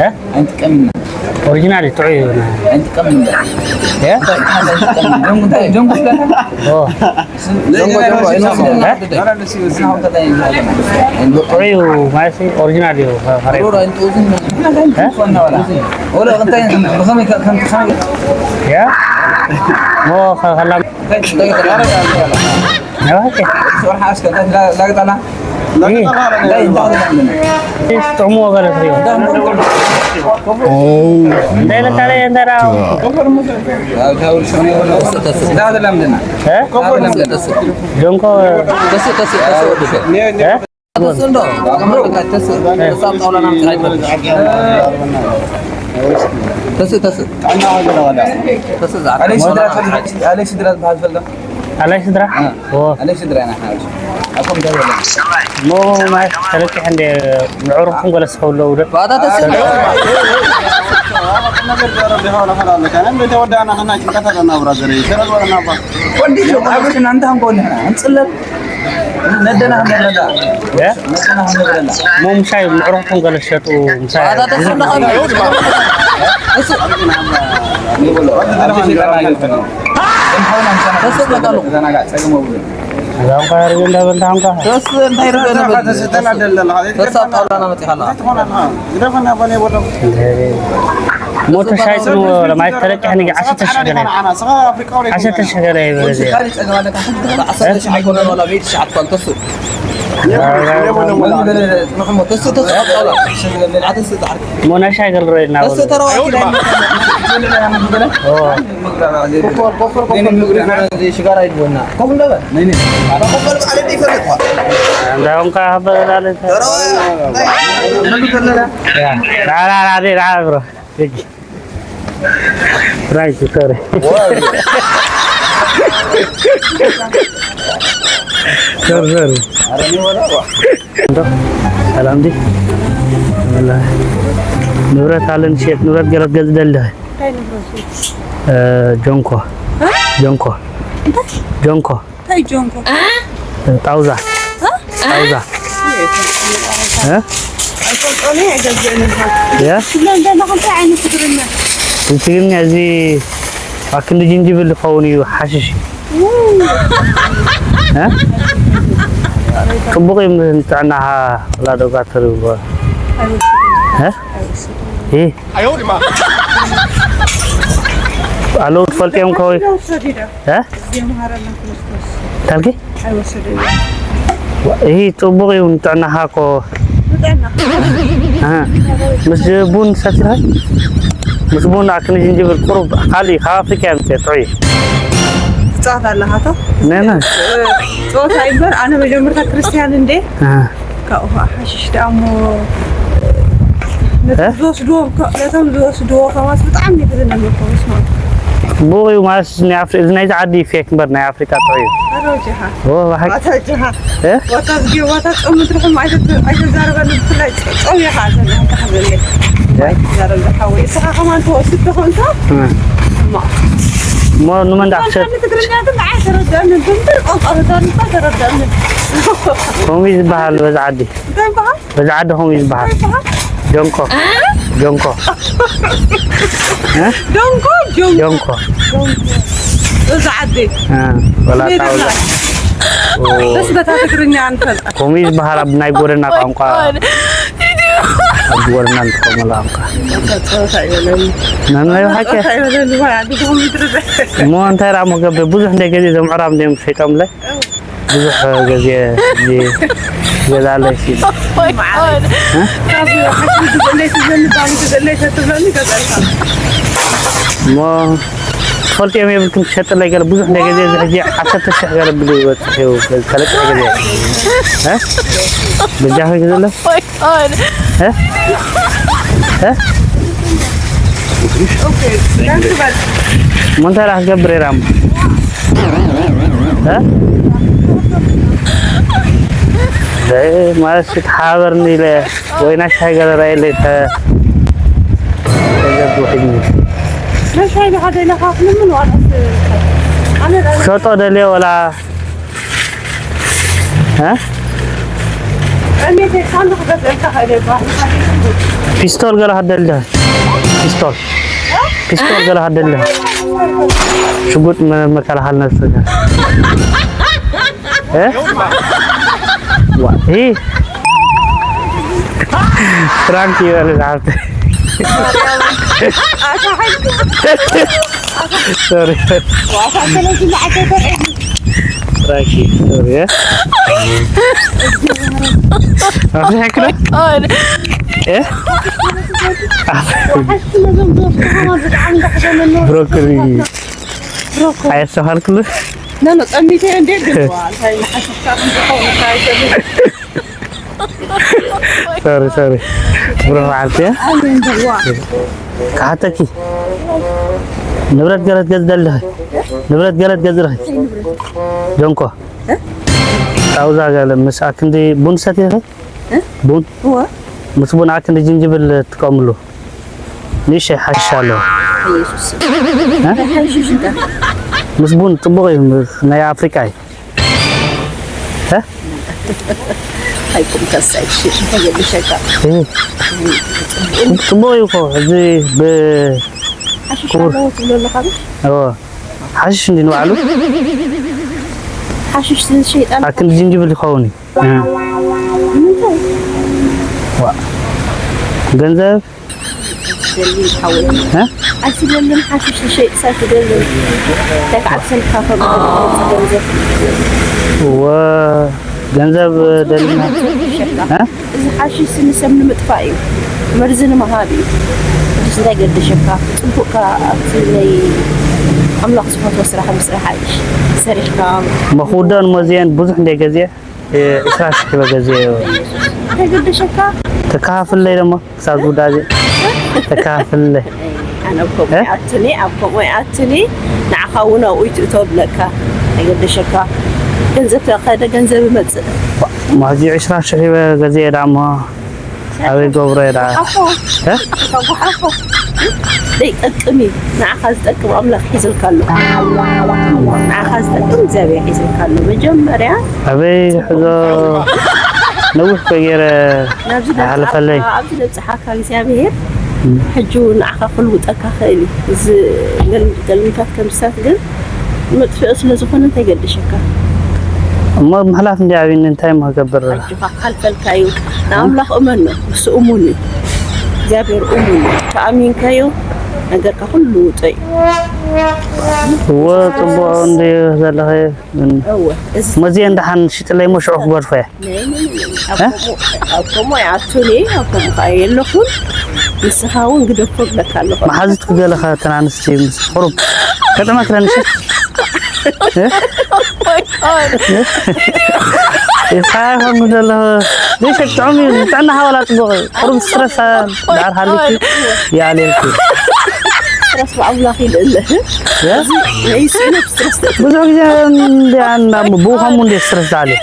እ? ኣይንጥቀምን ኢና። ኦሪጂናል እዩ፣ ጥዑይ እዩ። ኣይንጥቀምን ኢና። እ? እንታይ፣ እንታይ ኣይንጥቀምን? ጆንጎ፣ እንታይ፣ ጆንጎ ስለና? ኦ። ጆንጎ፣ ጆንጎ፣ ኣይንወስድን። እ? ጥዑይ እዩ ማለት እዩ፣ ኦሪጂናል እዩ፣ ኸ-፣ ኸሪፍ። እ? ወላ እንታይ፣ ብኸመይ ከ-፣ ከም፣ ከመይ ያ? ሞ ኸ-፣ ኸላ-፣ እንታይ፣ እንታይ፣ እንታይ፣ ኦኬ። ሶርሓ እስከ፣ እንታይ፣ ላ-፣ ላግጣላ? ላግጣላ፣ ላግጣላ። ጥዑሙ ወገለ ትሪኦ። እንታይ ለካለ፣ እንታይ ደኣ? እ? ጆንኮ። እ? ተስእ እንዶ፣ ተስእ፣ ተስእ ኣብ ጣውላና ምጽእ ኣይትረብሽ። ተስእ፣ ተስእ። ጥዕና ሃገር ወላ። ተስእ ዝዓቢ። ኣሌክስ ድራ ትፈልጥ? ኣሌክስ ድራ ትፈልጥ? ኣሌክስ ድራ? እ። ኦ። ኣሌክስ ድራ ኢና ሓውስ። ኣቶም ደው በሉ። ሞ ማይ ተለቂሕ እንደ ምዕሩኽኩም ገለ ሰው ለው ደ። ባታ ተስእ እንዶ። ነገር ዘረብ ዲኻ ወላ ኸላ ኣለካ። እንደ ተወዳእና ኸና ጭንቀት ኣለና ብራዘር። ሰረብ ወላ ናባ። ወዲ ሸው ኣብርክና እንታ ኸንኮ ንሕና። እንጽለል። ነደና ክንብለላ። እ? ነደና ክንብለላ። ሞ ምሳይ ምዕሩኽኩም ገለ ሸጡ ምሳይ። ኣታ ተስእ እንዳኸሉ። እሱ። ተስእ እንዳኸሉ። እዛ እንኳ ያርግ እንዳበልታ እንኳ። ተስእ እንታይ ርገ ነበር? ተስእ ተናደለና። ተስእ ኣብ ጣውላና መጺኻ ኣለኻ። ግደፈና በኔ ቦሎ። ሞተር ሳይክል ወላ ማይ ተለቅሐ ንግ ዓሰርተ ሺሕ ገለ። ዓሰርተ ሺሕ ገለ ይበለ። ዓሰርተ ሺሕ ኣይኮነን፣ ዋላ ሚእቲ ሺሕ ኣትፋል ተስእ። ተስእ፣ ተስእ፣ ተስእ፣ ተስእ። ሞናሻ ገል ሮይ እና ተስእ ተረዋቂ ናይ ኦ። ኮፈር፣ ኮፈር፣ ኮፈር፣ ኮፈር፣ ሽጋራ ይድወና። ኮፍ እንዳበል። ነይ፣ ነይ። ኮፈር ብዓል እንደ ይፈልጥ። እንዳውም ካበላለ። ተረዋ-፣ ያ። ራ፣ ራ፣ ራ፣ ራ፣ ብሮ። እጅ። ራይት፣ ሶሪ። ሶሪ፣ ሶሪ። እንዶ፣ ሰላም ዲ? ወላሂ። ንብረት ኣለን ሸጥ፣ ንብረት ገለ ክትገዝእ ደሊ። እንታይ ንብረት? እ፣ ጆንኮ። እ? ጆንኮ። እንታይ? ጆንኮ። እንታይ ጆንኮ? ጣውዛ። እ? ጣውዛ። እ? ኣይፈልጦን እየ፣ ኣይገዝእን እኳ። ያ? ትብለን ዘለኻ እንታይ ዓይነት ትግርኛ? እዚ ትግርኛ እዚ ኣብ ክንዲ ጅንጅብል ዝኸውን እዩ፣ ሓሽሽ። እ? ጽቡቕ እዩ ንጥዕናኻ፣ ወላ ዶጋተር ይብልዎ። እ? እ? ኣለዉ ትፈልጥዮም ከወይ? ውሰድ ኢዳ። እ? የምሃረና ክርስቶስ። ታልኪ? ኣይወሰደን። ይህ ጽቡቕ እዩ ንጥዕናኻ እኮ። ንጥዕና። እ። ምስ ቡን ሰቲኻ? ምስ ቡን ኣክኒ ጅንጅብል ቁሩብ ካልእ ካብ ኣፍሪቃ እየ ኣምፅኤ ጥዑይ። ትጻወት ኣለኻ ዶ? ነነ። እ፣ ጸወታ ይበር ኣነ መጀመርታ ክርስቲያን እንዴ? እ። ካብኡ ከዓ ሓሽሽ ደኣ እሞ ነቶም እ? ዝወስድዎ፣ ነቶም ዝወስድዎ ከማስ ብጣዕሚ የሕዝነኒ እኮ፣ በስመ ኣብ። ጽቡቕ እዩ ማለት ናይ ኣፍሪ-፣ እዚ ናይዚ ዓዲ ፌክ እምበር ናይ ኣፍሪቃ ጥዑይ እዩ። ኣታ ወጀኻ። ኦ፣ ብሓቂ። ኣታ ወጀኻ። እ? ዋታ ዝጌ-፣ ዋታ ጾም ምድርኹም ኣይተ-፣ ኣይተዛረበኒ፣ ብፍላይ ጸ-፣ ጸው ኢኻ ዘለ፣ እንታይ ዘለ። እ? ኣይትዛረብ ዝሓወይ። እስኻ ከማን ትወስድ ዶ ኮንካ? እ። እማ። እሞ ንመን ደኣ ክሰጥ? ትግርኛ ግን ብዓይ ተረዳእኒ፣ ግን ቋንቋ ተዛሪብካ ተረዳእኒ። ከምኡ እዩ ዝበሃል በዚ ዓዲ። እንታይ ይበሃል? በዚ ዓዲ ከምኡ እዩ ዝበሃል። ጆንኮ። እ? ጆንኮ። እ? ዶንኮ፣ ጆንኮ። ጆንኮ። ዶንኮ። በዚ ዓዲ። እ፣ ወላ ቤት ጣውላ። ብላ። ኦ። በስ በታ ትግርኛ ንፈልጣ። ከምኡ እዩ ዝበሃል ኣብ ናይ ጎደና ቋንቋ። ኣብ ጎደና ንጥቀመሉ ቋንቋ። ጸወታ ይበለኒ። ናይ፣ ናይ ብሓቂ? ጸወታ ይበለኒ፣ ወይ ዓዲ ድኹም ይትርደ። እሞ እንታይ ደኣ እሞ ገብር? ብዙሕ እንደ ገዜ እዞም ዕራብ እንዲዮም ሸይጦምለይ። ብዙሕ ግዜ እዚ ገዛ ኣለይ ሲል። እ? ካብ ሓንቲ ግዜ ኣለይ ትብለኒ፣ ጓል ግዜ ኣለይ ተትብለኒ ገዛልካ። እሞ ትፈልጥዮም የብልክን ትሸጥለይ ገለ ብዙሕ ናይ ግዜ እዚ ሕጂ ዓሰርተ ሽሕ ገለ ብሉ ይበጽሕ እዩ ተለቅሐ ግዜ። እ? በጃኺ ግዜ ኣለ? እ? እ? ኦኬ፣ ዳንስ በል። ምን ተራ ገብሬ ራም? እ? ደይ፣ ማለት ሲት ሓበርኒ ኢለ፣ ወይና ሻይ ገለራ ኢለ፣ ተ-፣ ተዘግቡሕኝ። ናይ ሻይ ዶ ሓደ ኢለ ካፍልምን ዋላስ ኣነ ዳ-፣ ሸጦ ደልየ ወላ እ? እኔ ቴሳን ክገዝእልካ ኸይደ ይባል። ፒስቶል ገለ ሃደልደ። ፒስቶል። ፒስቶል ገለ ሃደልደ። ሽጉጥ መ-፣ መከላኸል ነፍሲ ገለ። እ? ዋ፣ እ? ፍራንክ ይበል ዝሓፍተ። ሶሪ። ፍራንክ፣ ሶሪ፣ እ? ኣፍሪካ ክለ? እ? ብሮኮሊ። ኣየስተውሃልክሉ? ኖ፣ ኖ፣ ጠሚተ እንዴ? ሶሪ፣ ሶሪ። ብሩኽ መዓልቲ፣ እ? ክሓተኪ። ንብረት ገለ ትገዝእ ኣለኺ? ንብረት ገለ ትገዝእ ኣለኺ? ጆንኮ። ጣውዛ ገለ ምስ ኣክንዲ ቡን ሰቲኺ? ቡን? እወ። ምስ ቡን ኣክንዲ ጅንጅብል ትጥቀምሉ? ንእሽተይ ሓሽሽ ኣለዎ። ኢየሱስ። እ? እንታይ ሓሽሽ እንታይ? ምስ ቡን ጽቡቕ እዩ፣ ምስ ናይ ኣፍሪቃ እዩ። እ? ኣይኩም ከሳይ ሽሽ ተገድሸካ። እ። ጽቡቕ እዩ እኮ፣ እዚ ብ-፣ ሓሽሽ ክቡር። ኣለዎ ትብሎ ኣለኻ ዶ? እወ። ሓሽሽ እንዲ ንባዕሉ? ሓሽሽ ዝሸይጥ ኣሎ። ኣክንዲ ጅንጅብል ይኸውን እዩ። እ። ንምንታይ? ዋ። ገንዘብ? ደሊ ሓወይ። እ? ኣይትደልን ሓሽሽ ዝሸይጥ ሰብ ትደልን። እንታይ ክዓብሰልካ ከም ገንዘብ። ወ-፣ ገንዘብ ደልና። እ? እዚ ሓሽሽ ንሰብ ንምጥፋእ እዩ። መርዚ ንምሃብ እዩ። እዚ እንታይ ገደሸካ? ጽቡቕካ ኣብቲ ናይ ኣምላኽ ዝፈትዎ ስራሕ ምስራሕ ኣይሽ ሰሪሕካ። መኽውዳን መዝየን ብዙሕ እንደ ገዜ ዒስራ ሽሕ በገዜ እንታይ ገደሸካ? ተካፍለይ ደሞ ክሳብ ዝውዳእ እየ። ተካፍለይ። ኣነ ኣብ ከምኡ እ? ይኣትኒ፣ ኣብ ከምኡ ይኣትኒ። ንዓኻ እውን ኣብኡ ይትእቶ ብለካ። እንታይ ገደሸካ? ገንዘብ ተኸደ ገንዘብ ይመጽእ። ማዚ ዒስራ ሽሕ በገዜ ደሞ ኣበይ ገብሮ እየ ደኣ? ኣፎ። እ? ኣፎ፣ ኣፎ። ዘይጠቅም እዩ። ንዓኻ ዝጠቅም ኣምላኽ ሒዝልካ ኣሎ። ንዓኻ ዝጠቅም እግዚኣብሔር ሒዝልካ ኣሎ። መጀመርያ ኣበይ ሕዞ ነዊሕ እኮ ገይረ ናብዚ ኣይሓለፈለይ። ነብጽሓካ፣ ኣብዚ ነብጽሓካ እግዚኣብሔር እም። ሕጂ እውን ንዓኻ ክልውጠካ ክእል እዩ። እዚ ገል-፣ ገልምታት ከምስታት ግን መጥፍኢ ስለ ዝኾነ እንታይ ገድሸካ? እሞ ምሕላፍ እንዲ ዓብኒ እንታይ እሞ ክገብር? ኣጆኻ፣ ክሓልፈልካ እዩ። ንኣምላኽ እመኖ፣ ንሱ እሙን እዩ። እግዚኣብሔር እሙን እዩ። ተኣሚንካዮ ነገርካ ኩሉ ልውጦ እዩ። እወ፣ ጽቡቕ እንድዩ ዘለኸ። እወ፣ እዚ መዚአ እንደሓን ሽጥለይ እሞ ሽዑ ክገድፎ እየ። ነይ፣ ነይ፣ ነይ፣ ነይ። ኣብ እ? ከምኡ፣ ኣብ ከምኡ ኣይኣቱን እየ፣ ኣብ ከምኡ ከኣ የለኹን። ንስኻ እውን ግደፎ እብለካ ኣለኹ። መሓዙት ክገለኻ እተን ኣንስቲ ምስ ቁሩብ ከጠመክረን እሺ። እ? ይስሓ ይኸውን ዘለኹ። ዘይሸ ጥዑም እዩ። ጥዕና ሓዋላ ጽቡቕ እዩ። ቁሩብ ስትረስ ዳር ሃልኪ ይኣልየልኪ። ስትረስ ብኣምላኽ ይልእልህ። እ? ናይ ስእነት ስትረስ ብዙሕ ግዜ እንዲያ ናብ ብኸምኡ እንዲየ ስትረስ ዝኣልየ።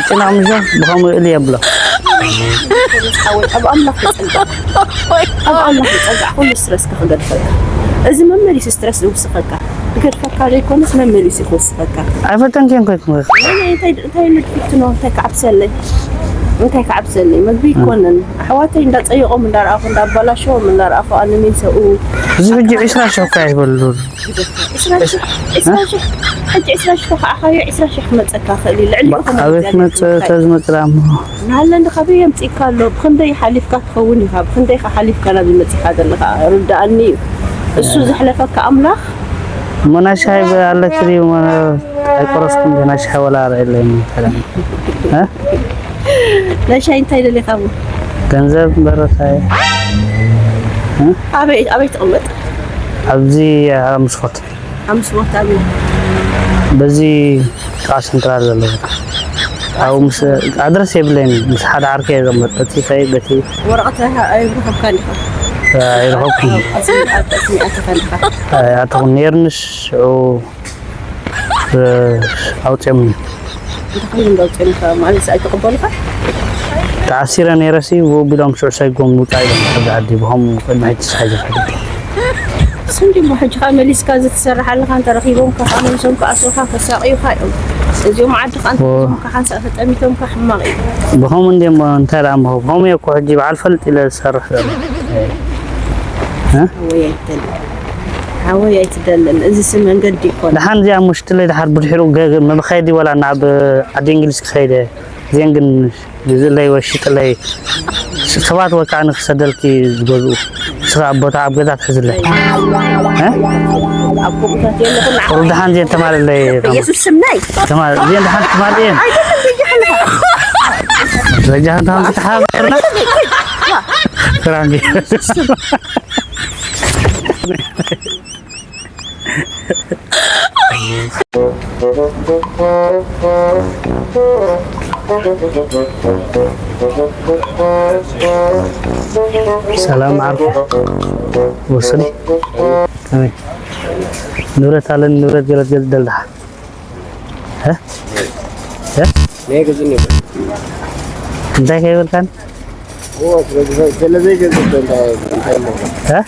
ጭና ምሾ ብኸምኡ እልየ ብሎ። ሓወይ፣ ኣብ ኣምላኽ ተጸጋዕ። ኣብ ኣምላኽ ተጸጋዕ፣ ኩሉ ስትረስካ ክገድፈካ። እዚ መመሊሱ ስትረስ ዝውስኸካ። ክገድፈካ ዘይኮነስ መመሊሱ ክውስኸካ። ኣይፈተንክን ኮይንኩም። ናይ፣ ናይ፣ እንታይ፣ እንታይ ንድፊት ነው? እንታይ ክዓብሰለይ? እንታይ ክዓብሰለይ? መግቢ ይኮነን። ኣሕዋተይ እንዳጸየቖም እንዳረኣኹ፣ እንዳባላሸዎም እንዳረኣኹ፣ ኣነ ሜን ሰብኡ። እዚ ሕጂ ዒስራ ሽሕ እኳ ኣይበሉን። ዒስራ ሽሕ፣ ዒስራ ሽሕ፣ ሕጂ ዒስራ ሽሕ ተኸዓኻዮ፣ ዒስራ ሽሕ ክመጸካ ክእል እዩ። ልዕሊ ባ-፣ ኢኹም ኣበይ እግዚኣብሔር ክመጽእ፣ ክመጽእ። ተዝመጽእ ደኣ እሞ። ናለ እንዲ ካበይ የምጽእካ ኣሎ? ብኽንደይ ሓሊፍካ ትኸውን ኢኻ? ብኽንደይ ኢኻ ሓሊፍካ ናብዚ መጺእካ ዘለኻ? ርድኣኒ እዩ። እሱ ዘሕለፈካ ኣምላኽ። እሞ ናይ ሻሂ ብ-፣ ኣለኪ ድዩ? እሞ ኣይቆረስኩን ድዩ? ናይ ሻሂ ወላ ርኣየለይ እሞ፣ ሰላም። እ? ናይ ሻሂ እንታይ ደሊኻ እሞ? ገንዘብ እምበር ሻሂ። እ? ኣበይ፣ ኣበይ ትቕመጥ? ኣብዚ፣ ኣብ መስኮት። ኣብ መስኮት ኣበይ? በዚ ጥቓ ሰንትራል ዘሎ ቦታ። ኣብኡ ምስ፣ ኣድረስ የብለይን። ምስ ሓደ ዓርከይ እየ ዘቕመጥ። በቲ ከይድ፣ በቲ ወረቐት ኣይ-፣ ኣይረኸብካን ዲኻ? ኣይረኸብኩን። ኣብ፣ ኣብ፣ ኣብ፣ ኣብ፣ ኣተኻ ዲኻ? ኣይኣተኹን። ነይርንስ ሽዑ፣ እ፣ ኣውፅኦምኒ። እንታይ ኮይኑ እንዳውፅኦምካ? ማለት ኣይተቐበሉካ? ተኣሲረ ነይረሲ፣ ብኡ ቢሎም ሽዑ ሰይጎም ውፃእ ኢሎም፣ ካብዚ ዓዲ ብኸምኡ ቅድሚ ሕጂ ተታሒዘ ከይደ። ስንዲ እሞ ሕጂ ኸኣ መሊስካ እዚ ትሰርሕ ኣለኻ፣ እንተ ረኺቦምካ ኸኣ መሊሶም ክኣስሩኻ ከሳቕዩኻ እዮም። እዚኦም ዓዲ ኸኣ እንተ ኦ። ሒዞምካ ሓንሳእ ተጠሚቶምካ ሕማቕ እዩ። ብኸምኡ እንድዮም እንታይ ደኣ እሞ፣ ብኸምኡ እየ እኮ ሕጂ በዓል ፈልጥ ኢለ ዝሰርሕ ዘሎ። እ? ሓወይ ኣይትደልን። ሓወይ ኣይትደልን። እዚሲ መንገዲ ይኮን። ደሓን እዚኣ እሞ ሽጥለይ፣ ደሓር ብድሕሪኡ ገ-፣ ገ-፣ መብኸይዲ ወላ ናብ ዓዲ እንግሊዝ ክኸይድ እየ። እዚአን ግን ግዝእለይ ወይ ሽጥለይ። ሰባት ወይ ከዓ ንክሰደልኪ ዝገዝኡ። ንስኻ ኣብ ቦታ ኣብ ገዛ ትሕዝለይ። እ? ኣብ ከምኡታት የለኹን። ቁሩብ ደሓን እዚአን ተማልለይ። በኢየሱስ ስም ናይ። ተማል-፣ እዚአን ደሓን ትማል እየን። ኣይደለም፣ በጃኻ ኣለኻ። በጃኻ እንተ ክትሓባበርና። ፍራንኪ። ሰላም ዓርኩ ወሰኒ። ከመይ? ንብረት ኣለኒ፣ ንብረት ገለጽ ገለጽ ደልዳሓ። እ? እ? ናይ ገዝእ ንብረት። እንታይ ከይበልካን? እዎ፣ ስለ ዝፈ-፣ ስለ ዘይገዝእ እኮ እንታይ፣ እንታይ እሞ? እ?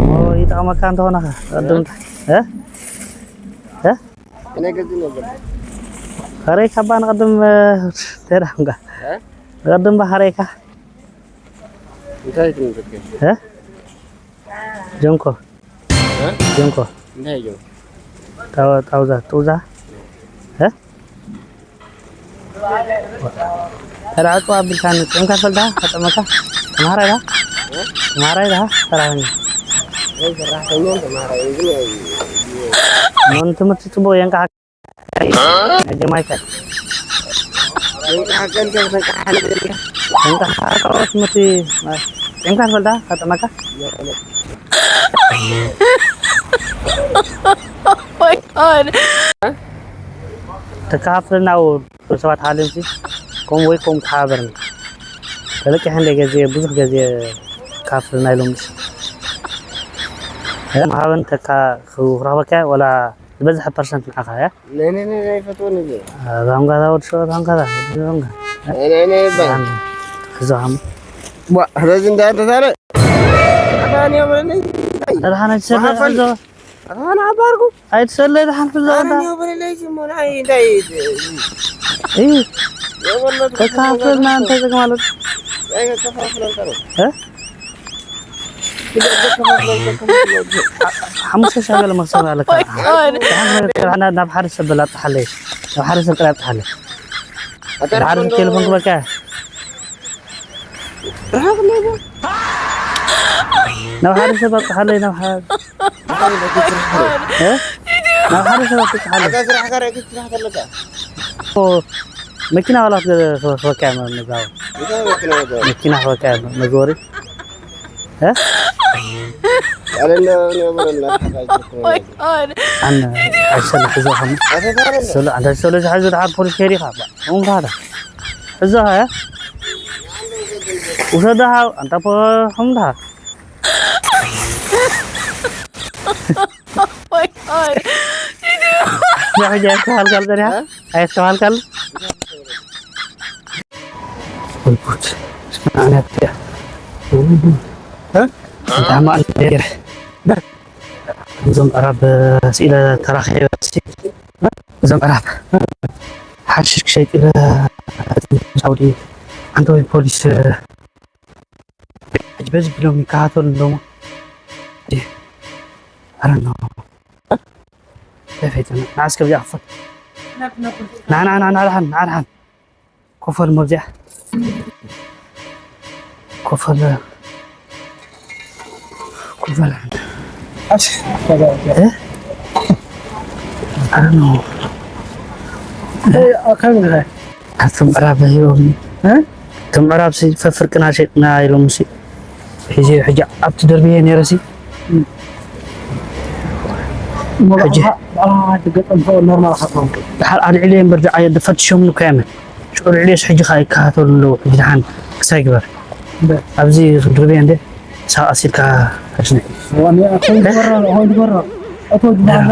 እሞ ይጠቕመካ እንተኾነ ኸ? ቅድም እ? እ? ናይ ገዝእ ንብረት። ኸረይ ካባ ንቐድም፣ እ፣ ተዳምጋ። እ? ንቐድም ባ ኸረይካ። እንታይ ትምልከት? እ? ጀንኮ። እ? ጀንኮ። እንታይ ጀንኮ? ጣው-፣ ጣውዛ፣ ጡዛ። እ? ተላዕጾ ኣቢልካ ንጥዕምካ ትፈልጣ? ከጠመካ? ተማሃራይ ዳ? እ? ተማሃራይ ዳ? ሰራሕተኛ? ወይ ሰራሕተኛ ተማሃራይ ግን፣ እ፣ እ፣ ምን ትምህርቲ ጽቡቕ የንቃሓ? ናይ ጀማይካ። የንቃሓ ቀን ከም ተንቃሓ ንደልያ። የንቃሓ ቀን ትምህርቲ፣ እ፣ ጥዕምካ ትፈልጣ? ከጠመካ? Oh my God. ተካፍልና ው-፣ ሰባት ሓሊምሲ፣ ከምኡ ወይ ከምኡ ተሓባበርኒ። ተለቂሐ እንደ ገዜ፣ ብዙሕ ገዜ ካፍልና ኢሎምሲ። እ፣ መሃበን ተካ ክረኽበካ ወላ ዝበዝሐ ፐርሰንት ንዓኻ እያ። ናይ፣ ናይ፣ ናይ፣ ናይ ፈትወኒ እዚ። እ፣ ዛንጋ ዛ ወዲ ሸዋ ዛንጋ ዛ፣ ወዲ ዛንጋ። ናይ፣ ናይ፣ ናይ ይባል። ዛንጋ። እዛ ሃም። ዋ፣ ስለዚ እንዳ ተሳለ። ኣባኒ ወለኒ። ኣድሓነ ሰለ መሓፈል። እዞ። ኣድሓነ ኣባርኩ። ኣይትሰለ፣ ደሓን ፍዞ ኣነ ኣንታ። እኔ ወደ ላይ ስሞን፣ አይ፣ እንዳይ፣ እይ። የበለቱ ተካፍልና እንተ ዝግ ማለት። ኣይ፣ ተካፍለን ተረው። እ? ሓሙሽተ ሺሕ ገለ መክሰብ ኣለካ። ወይ፣ ወይ። ደሓን፣ ደሓን፣ ናብ ሓደ ሰብ በል ኣብጽሓለይ። ናብ ሓደ ሰብ ጥራይ ኣብጽሓለይ። ኣታ ናብ ሓደ ሰብ ቴሌፎን ክበልካ። ርሓቕ ኔቦ። ናብ ሓደ ሰብ ኣብጽሓለይ፣ ናብ ሓደ። እ? ናብ ሓደ ሰብ ኣብጽሓለይ። ኣታ ስራሕ ጋር እግል ስራሕ ተለካ። ኦ፣ መኪና ዋላ ክበካ እየ መዛወሪ። እንታይ መኪና መዛወሪ? መኪና ክበካ እየ መዛወሪ። እ? ኣለ እንደ ኔቦ ለላ ሓቃ ይተኮ። ወይ፣ ወይ። ኣነ ኣይሰልሕ እዞ ኸም-፣ ኣታ ታዲያ? ሰሉ-፣ ኣንተ ሰሉ ዝሓዙ ደሓር ፖሊስ ከይዲ ኢኻ። እም፣ ታዲያ። እዞ ኸ? ውሰዶ ሃው፣ ኣንታ ፖ-፣ እም፣ ዳ። ወይ፣ ወይ። እዛ ሕጂ ኣይተባልካል ዘሪሃ? እ? ኣይተባልካል? ወይ ጉድ። ኣነ ኣትያ። እ? እንታይ ማዕል ገይረ? እዞም ኣዕራብ ስኢለ ተራኺበ፣ እዞም ኣዕራብ ሓሽሽ ክሸይጥ ኢለ ሳውዲ ሓንቲ ወይ ፖሊስ ሕጂ በዚ ብሎም ይከታተሉ ኣለዉ። ኣረ ኖ። ተፈይተ ና፣ ና እስከ ብዚኣ ክፈል። ና፣ ና፣ ና፣ ና፣ ደሓን፣ ና፣ ደሓን። ኮፈል መብዚኣ። ኮፈል፣ ኮፈል። ኣሽ፣ እ? ኣረ ኖ። እ፣ ኣካል ምንታይ? ኣቶም ምዕራብ ሂቦም። እ? እቶም ምዕራብ ሲ፣ ፈፍርቅና ሸጥና ኢሎም ሲ። ሕጂ፣ ሕጂ ኣብቲ ደርቢ እየ ነይረ ሲ። እም። እሞ ሕጂ። ባዕልኻ፣ ባዕልኻ ትገጠም ሰው ኖርማል ካትሆን። ድሓር ኣልዒለ እምበር፣ ድዓ የደ ፈትሾም እኮ እየ። ሽዑ ልዕሌስ ሕጂ ኸኣ ይከታተሉ ኣለዉ። ሕጂ ደሓን ክሳይ ግበር። እምበር። ኣብዚ ክድርብየ እንደ ሳቕ ኣሲልካ ሕስኒ። ዋኒ ኣኾይ ትበሮ፣ ኣኾይ ትበሮ። ኣቶ ጅማዛ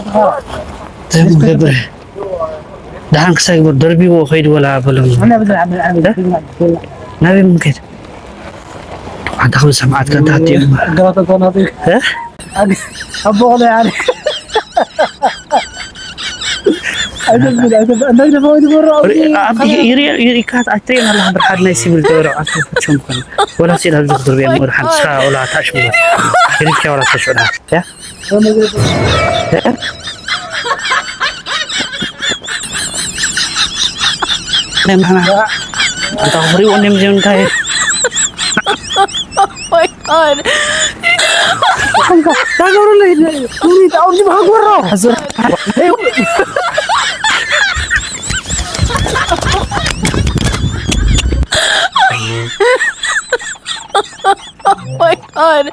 ትኻ። ትም ገብር። ደሓን ክሳይ ግበር ደርቢዎ ኸይዱ ወላ በሎም። ኣነ ብዛ፣ ኣነ፣ ኣነ፣ እ? ብዛ፣ ብዛ። ናበይ ምንከድ? ኣንታ ክብል ሰማዓትካ እንታ ሃትዮም أقرأت القناطير እ أبو غلي علي أجل أجل أنت أجل فوائد مرة ይሪካ ኣትሪን ኣለኻ ብርሓድ ናይ ሲቪል ገበረ ኣትሪን ፈትሾም ኮን ወላ ሲል ኣብዚ ክድርብያ ምርሓን ስኻ ወላ ታሽ ምበር ይሪካ ወላ ታሽ ወላ ያ ናይ ምሕና ኣንታ ክፍሪዎ እንዲም ዚም እንታይ my god. ታገብሩለይ ሁኔታውን ዝባሃጎሮ Oh my god.